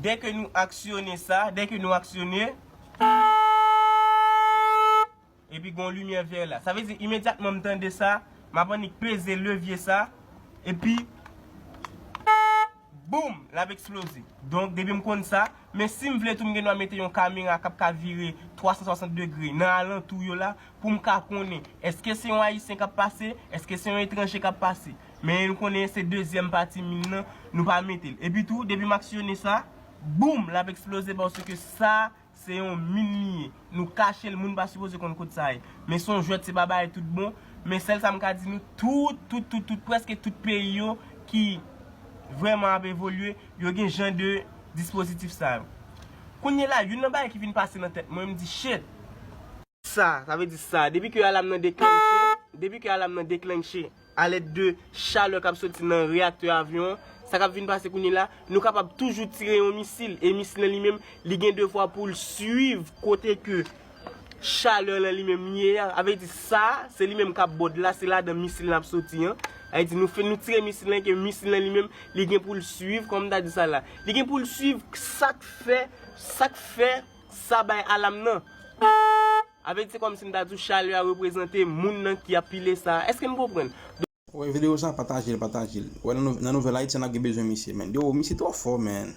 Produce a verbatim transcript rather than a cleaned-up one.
Dèke nou aksyone sa, dèke nou aksyone, epi gon limyè vè la. Sa vle di imedyatman m tande sa, m ap annik peze levye sa, epi boum, l ap eksploze. Donk, depi m konn sa, men si m vle tou, m gen dwa mete yon kamera k ap ka vire twa san swasant degre nan alantou yo la, pou m ka konnen èske se yon Ayisyen k ap pase, èske se yon etranje k ap pase. Men nou konnen se dezyèm pati min nan, nou pa mete l. Epi tou, depi m aksyone sa, boum, l ap eksploze paske sa, se yon min li ye. Nou kache l, moun pa sipoze konn kot sa ye. Men se yon jwèt, se pa bagay tout bon. Men sèl sa m ka di nou, tout, tout, tout, tout, prèske tout peyi yo ki vrèman ap evolye, yo gen jan de dispozitif sa yo. Kounye la, youn nan bagay ki vin pase nan tèt mwen, m di, shit, sa, sa vle di sa, depi ke alam nan deklanche, depi ke alam nan deklanche, alèd de chalè k ap soti nan reyaktè avyon an, sa k ap vin pase kounye la, nou kapab toujou tire yon misil, e misil lan li menm, li gen devwa pou l swiv kote ke chalè lan li menm ye a. Sa vle di sa, se li menm k ap bòd la, se ladan misil lan ap soti an. Sa vle di nou fè, nou tire misil lan, ke misil lan li menm, li gen pou l swiv, kòman m ta di sa la? Li gen pou l swiv sa k fè, sa k fè sa bay alam nan. Sa vle di se kòmsi m ta di w chalè a reprezante moun nan ki ap pile sa. Èske n konprann? Wè videyo sa, pataje l, pataje l. Wè nan nou-, nan Nouvèl Ayiti, n ap gen bezwen misye, man. Yo, misye twò fò, man.